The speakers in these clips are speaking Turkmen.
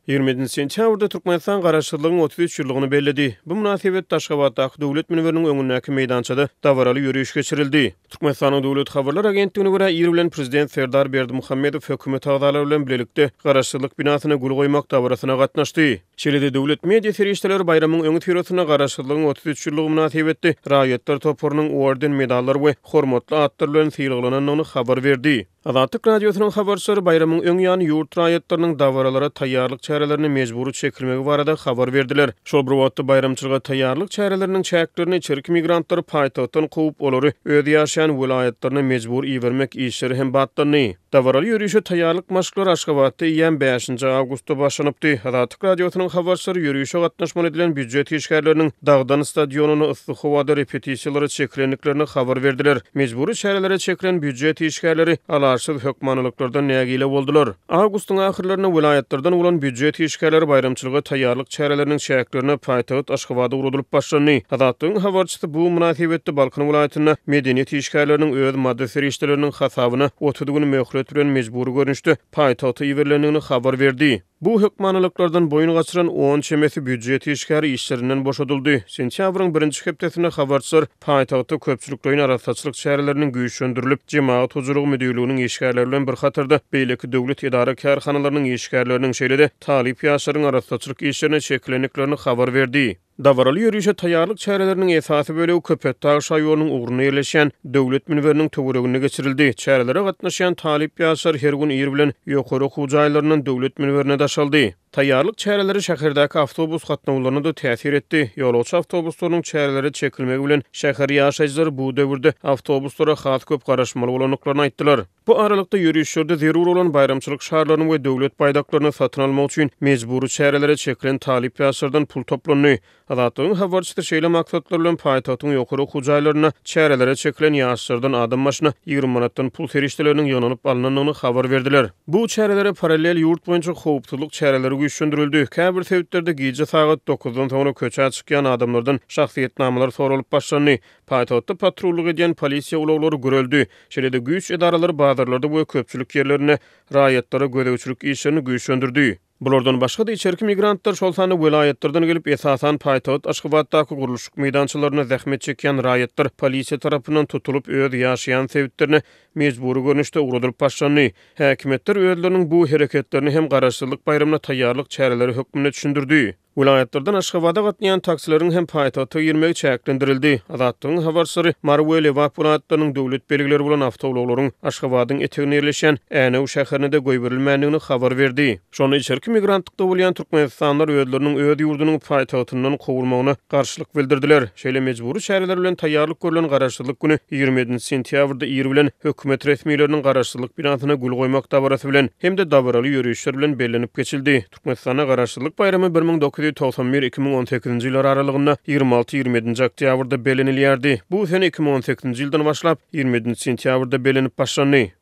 27 sentýabrda Türkmenistan Garaşsyzlygyň 33 ýyllygyny belledi. Bu mynasybetde Aşgabatdaky Döwlet münberiniň öňündäki meýdançada dabaraly ýöriş geçirildi. Türkmenistanyň Döwlet habarlar agentligine görä, ir bilen Prezident Serdar Berdimuhamedow hökümet agzalary bilen bilelikde Garaşsyzlyk binasyna gül goýmak dabarasyna gatnaşdy. Şeýle-de döwlet media serişdeleri baýramyň öňüsyrasynda Garaşsyzlygyň 33 ýyllygy mynasybetli raýatlar toparynyň orden, medallar we hormatly atlar bilen sylaglanandygyny habar berdi. Azatlyk Radiosynyň habarçylary baýramyň öň ýany ýurt raýatlarynyň dabaralara taýýarlyk çärelerine mejbury çekilmegi barada habar berdiler. Şol bir wagtda, baýramçylyga taýýarlyk çäreleriniň çäklerinde içerki migrantlary paýtagtdan kowup, olary öz ýaşaýan welaýatlaryna mejbur ibermek işleri hem batlandy. Dabaraly ýörişe taýýarlyk maşklary Aşgabatda eýýäm bäşinji awgustda başlanypdy. Azatlyk Radiosynyň habarçylary ýörişe gatnaşmaly edilen býujet işgärleriniň Dagdan stadionynda yssy howada repetisiýalara çekilendiklerini habar berdiler. Mejbury çärelere çekilen býujet işgärleri alaçsyz hökmanylyklardan nägile boldular. Awgustyň ahyrlarynda welaýatlardan bolan býujet işgärleri baýramçylyga taýýarlyk çäreleriniň çäklerinde paýtagt Aşgabada ugradylyp başlandy. Azatlygyň habarçysy bu mynasybetde Balkan welaýatynda medeniýet işgärleriniň öz maddy serişdeleriniň hasabyna 30 gün möhlet bilen mejbury görnüşde paýtagta iberilendigini habar berdi. Bu hökmanylyklardan boýun gaçyran on çemesi býujet işgäri işlerinden boşadyldy. Sentýabryň birinji hepdesinde habarçylar paýtagtda köpçülikleýin arassaçylyk çäreleriniň güýçlendirilip, Jemagat hojalygy müdirliginiň işgärleri bilen bir hatarda beýleki döwlet edara-kärhanalarynyň işgärleriniň, şeýle-de talyp ýaşlaryň arassaçylyk işlerine çekilendiklerini habar berdi. Dabaraly ýörişe taýýarlyk çäreleriniň esasy bölegi Köpetdag şaýolunyň ugrunda ýerleşýän Döwlet münberiniň töwereginde geçirildi. Çärelere gatnaşýan talyp ýaşlar her gün ir bilen ýokary okuw jaýlaryndan Döwlet münberine daşaldy. Taýýarlyk çäreleri şäherdäki awtobus gatnawlaryna-da täsir etdi. Ýolagçy awtobuslarynyň çärelere çekilmegi bilen şäher ýaşaýjylary bu döwürde awtobuslara has köp garaşmaly bolandyklaryny aýtdylar. Bu aralykda, ýörişlerde zerur bolan baýramçylyk şarlaryny we döwlet baýdaklaryny satyn almak üçin mejbury çärelere çekilen talyp ýaşlardan pul toplandy. Azatlygyň habarçysy şeýle maksatlar bilen paýtagtyň ýokary okuw jaýlarynda çärelere çekilen ýaşlardan adam başyna 20 manatdan pul serişdeleriniň ýygnalyp alnandygyny habar berdiler. Bu çärelere parallel ýurt boýunça howpsuzlyk çäreleri güýçlendirildi. Käbir sebitlerde gije sagat dokuzdan soňra köçä çykýan adamlardan şahsyýetnamalar soralyp başlandy. Paýtagtda patrullyk edýän polisiýa ulaglary güreldi. Şeýle-de güýç edaralary bazarlarda we köpçülik ýerlerinde raýatlara gözegçilik işlerini güýçlendirdi. Bulardan başga-da içerki migrantlar, şol sanda welaýatlardan gelip, esasan paýtagt Aşgabatdaky gurluşyk meýdançalarynda zähmet çekýän raýatlar polisiýa tarapyndan tutulyp, öz ýaşaýan sebitlerine mejbury görnüşde ugradylyp başlandy. Häkimiýetler özleriniň bu hereketlerini hem Garaşsyzlyk baýramyna taýýarlyk çäreleri hökmünde düşündirdi. Welaýatlardan Aşgabada gatnaýan taksileriň hem paýtagta girmegi çäklendirildi. Azatlygyň habarçylary Mary we Lebap welaýatlarynyň döwlet belgileri bolan awtoulaglaryň Aşgabadyň eteginde ýerleşýän Änew şäherine-de goýberilmändigini habar berdi. Şonda içerki migrantlykda bolýan türkmenistanlylar özleriniň öz ýurdunyň paýtagtyndan kowulmagyna garşylyk bildirdiler. Şeýle mejbury çäreler bilen taýýarlyk görlen Garaşsyzlyk güni 27 sentýabrda ir bilen hökümet resmileriniň Garaşsyzlyk binasyna gül goýmak dabarasy bilen hem-de dabaraly ýörişler bilen bellenip geçildi. Türkmenistanda Garaşsyzlyk baýramy 1991, 2018-nji ýyllar aralygynda 26, 27-nji oktýabrda bellenilýärdi. Bu sene 2018-nji ýyldan başlap, 27-nji sentýabrda bellenip başlandy.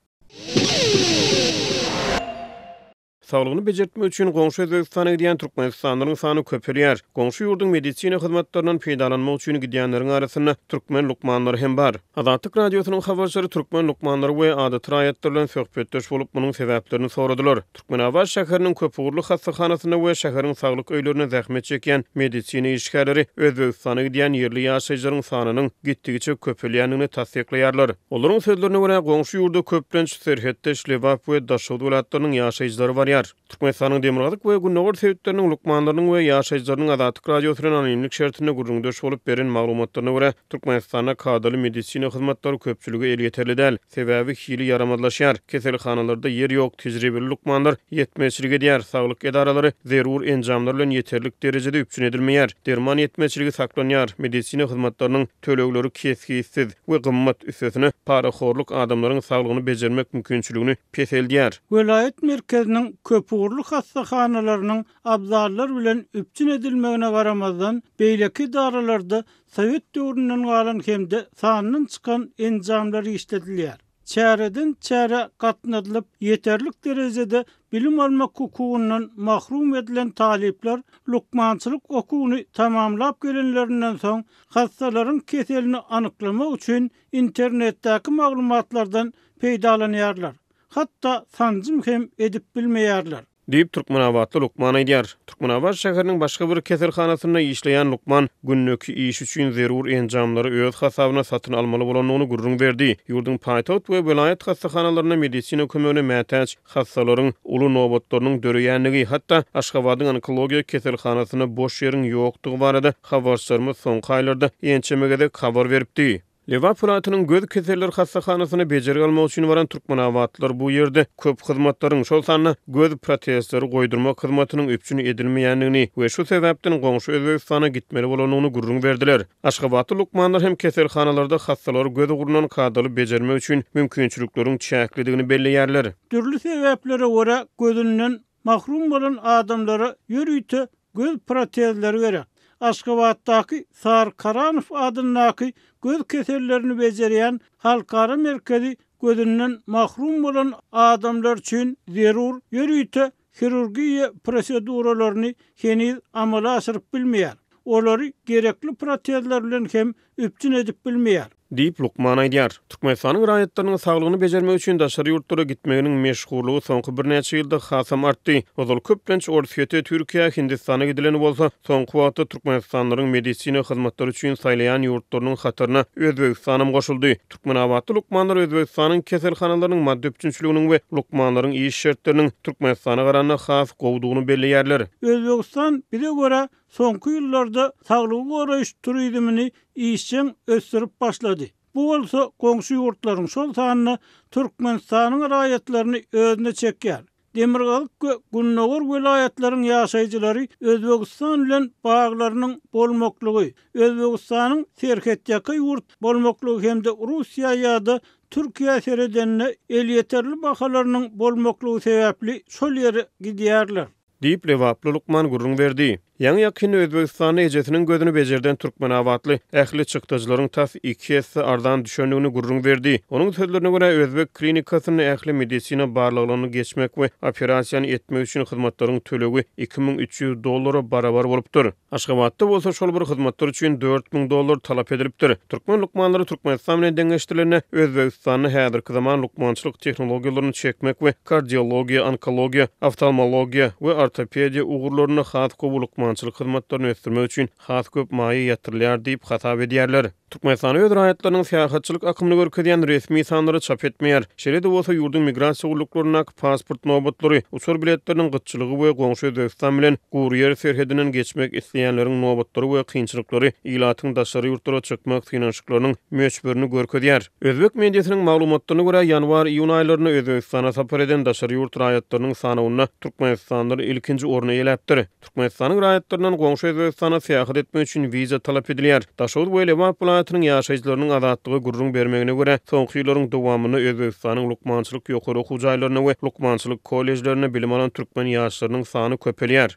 Saglygyny bejertmek üçin goňşy Özbegistana gidýän türkmenistanlylaryň sany köpelýär. Goňşy ýurduň medisina hyzmatlaryndan peýdalanmak üçin gidýänleriň arasynda türkmen lukmanlary hem bar. Azatlyk Radiosynyň habarçylary türkmen lukmanlary we adaty raýatlar bilen söhbetdeş bolup, munuň sebäplerini soradylar. Türkmenabat şäheriniň köpugurly hassahanasynda we şäheriň saglyk öýlerinde zähmet çekýän medisina işgärleri Özbegistana gidýän ýerli ýaşaýjylaryň sanynyň gitdigiçe köpelýändigini tassyklaýarlar. Olaryň sözlerine görä, goňşy ýurda köplenç serhetdeş Lebap we Daşoguz welaýatlarynyň ýaşaýjylary barýar. Türkmenistanyň demirgazyk we gündogar sebitleriniň lukmanlarynyň we ýaşaýjylarynyň Azatlyk Radiosy bilen anonimlik şertinde gürrüňdeş bolup beren maglumatlaryna görä, Türkmenistanda kadaly medisina hyzmatlary köpçülige elýeterli däl. Sebäbi hili ýaramazlaşýar, keselhanalarda ýer ýok, tejribeli lukmanlar ýetmezçilik edýär, saglyk edaralary zerur enjamlar bilen ýeterlik derejede üpjün edilmeýär, derman ýetmezçiligi saklanýar, medisina hyzmatlarynyň tölegleri kesgitsiz we gymmat, üstesine, parahorluk adamlaryň saglygyny bejermek mümkinçiligini peseldýär. Welaýat merkeziniň köpugurly hassahanalarynyň abzallar bilen üpjün edilmegine garamazdan, beýleki edaralarda Sowet döwründen galan hem-de sandan çykan enjamlar işledilýär. Çäreden çärä gatnadylyp, ýeterlik derejede bilim almak hukugyndan mahrum edilen talyplar lukmançylyk okuwyny tamamlap gelenlerinden soň, hassalaryň keselini anyklamak üçin internetdäki maglumatlardan peýdalanýarlar. Hatda sanjym hem edip bilmeýärler. Diýip, türkmenabatly lukman aýdýar. Türkmenabat şäheriniň başga bir keselhanasynda işleýän lukman gündeki işi üçin zerur enjamlary öz hasabyna satyn almaly bolandygyny gürrüň berdi. Ýurduň paýtagt we welaýat hassahanalarynda medisina kömegine mätäç hassalaryň uly nobatlarynyň döreýändigi, hatda Aşgabadyň onkologiýa keselhanasynda boş ýeriň ýokdugy barada habarçylarymyz soňky aýlarda ençeme gezek habar beripdi. Lebap welaýatynyň göz keselleri hassahanasyna bejergi almak üçin baran türkmenabatlylar bu ýerde köp hyzmatlaryň, şol sanda göz protezleri goýdurmak hyzmatynyň üpjün edilmeýändigini we şu sebäpden goňşy Özbegistana gitmeli bolandygyny gürrüň berdiler. Aşgabatly lukmanlar hem keselhanalarda hassalary göz ugrundan kadaly bejermek üçin mümkinçilikleriň çäklidigini belleýärler. Dürli sebäplere görä gözünden mahrum bolan adamlara ýörite göz protezleri gerek. Aşgabatdaky Sary Karanow adyndaky göz kesellerini bejerýän halkara merkezi gözünden mahrum bolan adamlar üçin zerur ýörite hirurgiýa proseduralaryny heniz amala aşyryp bilmeýär. Olary gerekli protezler bilen hem üpjün edip bilmeýär. Diýip, lukman aýdýar. Türkmenistanyň raýatlarynyň saglygyny bejermek üçin daşary ýurtlara gitmeginiň meşhurlygy soňky birnäçe ýylda hasam artdy. Ozal köplenç Orsýete, Türkiýä, Hindistana gidileni bolsa, soňky wagtda türkmenistanlylaryň medisina hyzmatlary üçin saýlaýan ýurtlarynyň hataryna Özbegistanam goşuldy. Türkmenabatly lukmanlar Özbegistanyň keselhanalarynyň maddy üpjünçiliginiň we lukmanlaryň iş şertleriniň Türkmenistana garanda has gowudygyny belleýärler. Özbegistan bize görä soňky ýyllarda saglygy goraýyş turizmini işjeň ösdürip başlady. Bu bolsa goňşy ýurtlaryň, şol sanda Türkmenistanyň raýatlaryny özüne çekýär. Demirgazyk we gündogar welaýatlaryň ýaşaýjylary Özbegistan bilen baglarynyň bolmaklygy, Özbegistanyň serhetýaka ýurt bolmaklygy hem-de Russiýa ýa-da Türkiýä seredende elýeterli bahalarynyň bolmaklygy sebäpli şol ýere gidýärler. Diýip, lebaply lukman gürrüň berdi. Ýaňy-ýakynda Özbegistanda ejesiniň gözüni bejerden türkmenabatly ähli çykdajylaryň tas iki esse arzan düşendigini gürrüň berdi. Onuň sözlerine görä, özbek klinikasynda ähli medisina barlaglaryny geçmek we operasiýany etmek üçin hyzmatlaryň tölegi 2300 dollara barabar bolupdyr. Aşgabatda bolsa şol bir hyzmatlar üçin 4000 dollar talap edilipdir. Türkmen lukmanlary Türkmenistan bilen deňeşdirilende, Özbegistanda häzirki zaman lukmançylyk tehnologiýalaryny çekmek we kardiologiýa, onkologiýa, oftalmologiýa we ortopediýa ugurlarynda has gowy lukmançylyk hyzmatlaryny ösdürmek üçin has köp maýa ýatyrylýar diýip hasap edýärler. Türkmenistan öz raýatlarynyň syýahatçylyk akymyny görkezýän resmi sanlary çap etmeýär. Şeýle-de bolsa, ýurduň migrasiýa gulluklaryndaky pasport nobatlary, uçar biletleriniň gytçylygy we goňşy Özbegistan bilen gury ýer serhedinden geçmek isleýänleriň nobatlary we kynçylyklary ilatyň daşary ýurtlara çykmak synanyşyklarynyň möçberini görkezýär. Özbek mediasynyň maglumatlaryna görä, ýanwar-iýun aýlarynda Özbegistana sapar eden daşary ýurt raýatlarynyň sanawynda türkmenistanlylar ilkinji orny eýeläpdir. Türkmenistanyň raýatlaryndan goňşy Özbegistana syýahat etmek üçin wiza talap edilýär. Daşoguz we Lebap welaýatynyň ýaşaýjylarynyň Azatlyga gürrüň bermegine görä, soňky ýyllaryň dowamynda Özbegistanyň lukmançylyk ýokary okuw jaýlarynda we lukmançylyk kollejlerinde bilim alan türkmen ýaşlarynyň sany köpelýär.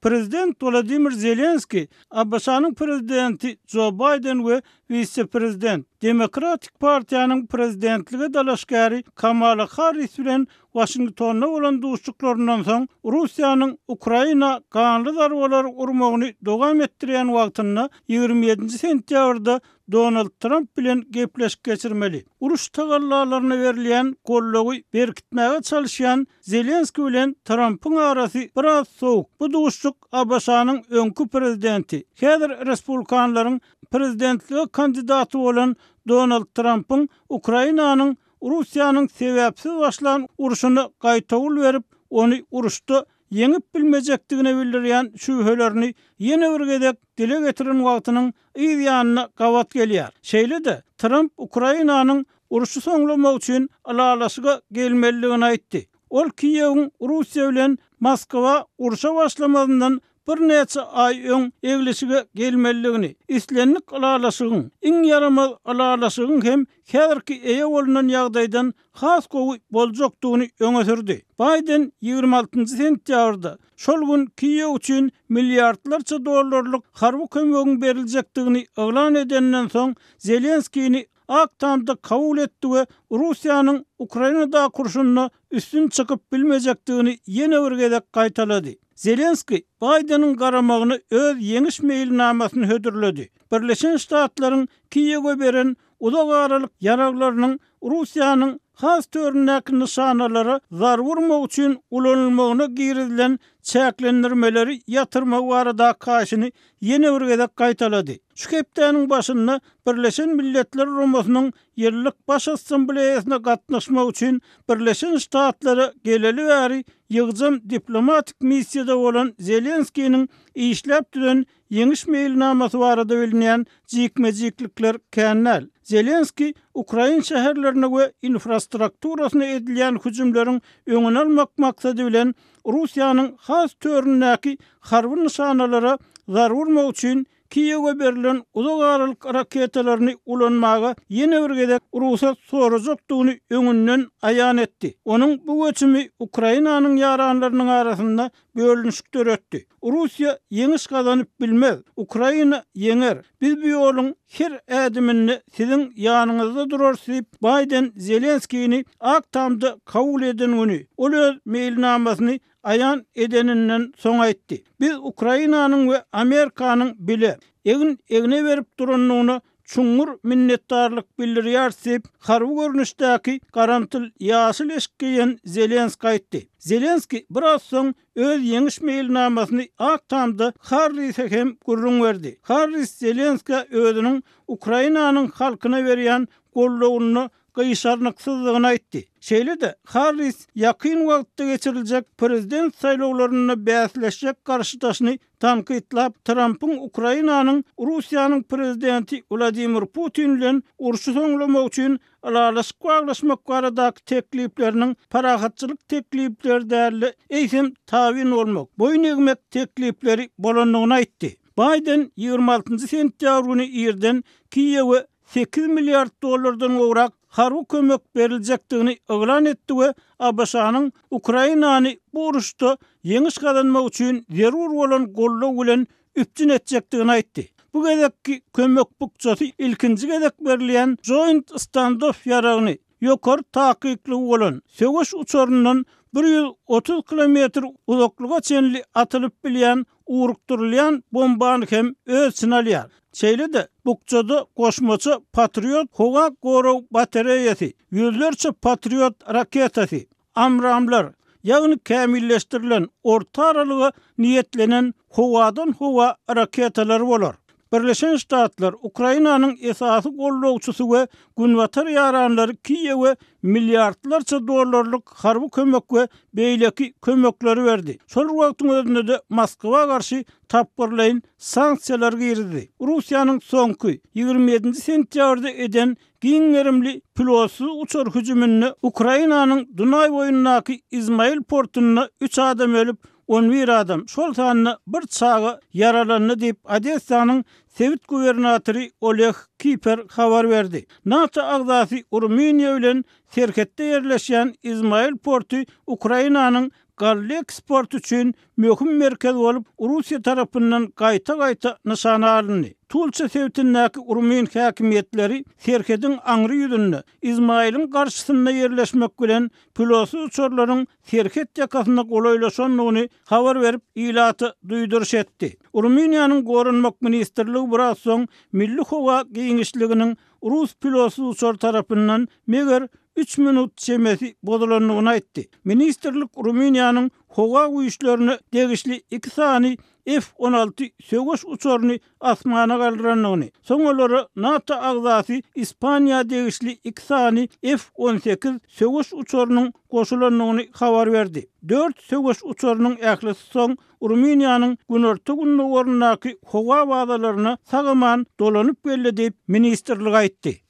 Prezident Wladimir Zelenskiý ABŞ-nyň Prezidenti Jo Baýden we wise-prezident, Demokratik partiýanyň prezidentlige dalaşgäri Kamala Harris bilen Waşingtonda bolan duşuşyklaryndan soň, Russiýanyň Ukraina ganly zarbalary urmagyny dowam etdirýän wagtynda, 27-nji sentýabrda Donald Tramp bilen gepleşik geçirmeli. Uruş tagallalaryna berilýän goldawy berkitmäge çalyşýan Zelenskiý bilen Trampyň arasy biraz sowuk. Bu duşuşyk ABŞ-nyň öňki prezidenti, häzir respublikanlaryň prezidentlige kandidaty bolan Donald Trampyň Ukrainanyň Russiýanyň sebäpsiz başlan urşuna gaýtawul berip, ony uruşda ýeňip bilmejekdigine bildirýän şübhelerini ýene bir gezek dile getiren wagtynyň yz ýanyna gabat gelýär. Şeýle-de, Tramp Ukrainanyň urşy soňlamak üçin ylalaşyga gelmelidigini aýtdy. Ol Kiýewiň Russiýa bilen Moskwa urşa başlamazyndan birnäçe aý öň eglişige gelmelidigini, islendik ylalaşygyň, iň ýaramaz ylalaşygyň hem häzirki eýe bolnan ýagdaýdan has gowy boljakdygyny öňe sürdi. Baýden 26 sentýabrda, şol gün Kiýew üçin milliardlarça dollarlyk harby kömegiň beriljekdigini yglan edenden soň, Zelenskini Ak Tamda kabul etdi we Russiýanyň Ukrainadaky urşunda üstün çykyp bilmejekdigini ýene bir gezek gaýtalady. Zelenskiý Baýdeniň garamagyna öz ýeňiş meýilnamasyny hödürledi. Birleşen Ştatlaryň Kiýewe beren uzak aralyk ýaraglarynyň Russiýanyň has töründäki nyşanalara zarba urmak üçin ulanylmagyna girizilen çäklendirmeleri ýatyrmagy baradaky haýyşyny ýene bir gezek gaýtalady. Şu hepdäniň başynda Birleşen Milletler Guramasynyň ýyllyk Baş Assambleýasyna gatnaşmak üçin Birleşen Ştatlara geleli bäri ýygjam diplomatik missiýada bolan Zelenskiniň işläp düzen ýeňiş meýilnamasy barada bilinýän jikme-jiklikler kän däl. Zelenskiý ukrain şäherlerine we infrastrukturasyna edilýän hüjümleriň öňüni almak maksady bilen Russiýanyň has töründäki harby nyşanalara zarba urmak üçin Kiýewe berlen uzak aralyk raketalaryny ulanmaga ýene bir gezek rugsat sorajakdygyny öňünden aýan etdi. Onuň bu göçümi Ukrainanyň ýaranlarynyň arasynda bölünişik döretdi. Russiýa ýeňiş gazanyp bilmez, Ukraina ýeňer. Biz bu ýoluň her ädiminde siziň ýanyňyzda durarys diýip, Baýden Zelenskini Ak Tamda kabul eden güni, ol öz meýilnamasyny aýan edeninden soň aýtdy. Biz Ukrainanyň we Amerikanyň bile, egin-egne berip durandygyna çuňňur minnetdarlyk bildirýäris diýip, harby görnüşdäki garamtyl ýaşyl eşik geýen Zelenski aýtdy. Zelenski biraz soň öz ýeňiş meýilnamasyny Ak Tamda Harrise hem gürrüň berdi. Harris Zelenskä özüniň Ukrainanyň halkyna berýän goldawynda gyşarnyksyzdygyny aýtdy. Şeýle-de, Harris ýakyn wagtda geçiriljek prezident saýlawlarynda bäsleşjek garşydaşyny tankytlap, Trampyň Ukrainanyň Russiýanyň prezidenti Wladimir Putin bilen urşy soňlamak üçin ylalaşyk baglaşmak baradaky teklipleriniň parahatçylyk teklipleri däl-de, eýsem tabyn bolmak, boýun egmek teklipleri bolandygyny aýtdy. Baýden 26 sentýabr güni irden Kiýewe 8 milliard dollardan gowrak harby kömek beriljekdigini yglan etdi we ABŞ-nyň Ukrainany bu uruşda ýeňiş gazanmak üçin zerur bolan goldaw bilen üpjün etjekdigini aýtdy. Bu gezekki kömek bukjasy ilkinji gezek berilýän Joint Standoff ýaragyny, ýokary takyklygy bolan, söweş uçaryndan 130 kilometr uzaklyga çenli atylyp bilýän ugrukdyrylýan bombany hem öz içine alýar. Şeýle-de, bukjada goşmaça Patriot howa gorag batareýasy, ýüzlerçe Patriot raketasy, AMRAAM-lar, ýagny kämilleşdirilen, orta aralyga niýetlenen howadan-howa raketalary bolar. Birleşen Ştatlar, Ukrainanyň esasy goldawçysy we Günbatar ýaranlary Kiýewe milliardlarça dollarlyk harby kömek we beýleki kömekleri berdi. Şol bir wagtyň özünde-de Moskwa garşy tapgyrlaýyn sanksiýalar girizdi. Russiýanyň soňky, 27-nji sentýabrda eden giň gerimli pilotsyz uçar hüjüminde Ukrainanyň Dunaý boýundaky Izmail portunda üç adam ölüp, 11 adam, şol sanda bir çaga ýaralandy diýip, Odessanyň sebit gubernatory Oleg Kiper habar berdi. NATO agzasy Rumyniýa bilen serhetde ýerleşýän Izmail porty Ukrainanyň galla eksporty üçin möhüm merkez bolup, Russiýa tarapyndan gaýta-gaýta nyşana alyndy. Tulça sebitindäki rumyn häkimiýetleri serhediň aňry ýüzünde, Izmailiň garşysynda ýerleşmek bilen, pilotsyz uçarlaryň serhet ýakasyna golaýlaşandygyny habar berip, ilata duýduryş etdi. Rumyniýanyň Goranmak ministrligi biraz soň milli howa giňişliginiň rus pilotsyz uçary tarapyndan meger üç minut çemesi bozulandygyny aýtdy. Ministrlik Rumyniýanyň howa güýçlerine degişli iki sany F-on alty söweş uçaryny asmana galdyrandygyny, soň olara NATO agzasy Ispaniýa degişli iki sany F-on sekiz söweş uçarynyň goşulandygyny habar berdi. Dört söweş uçarynyň ählisi soň Rumyniýanyň günorta-gündogaryndaky howa bazalaryna sag-aman dolanyp geldi diýip, ministrlik aýtdy.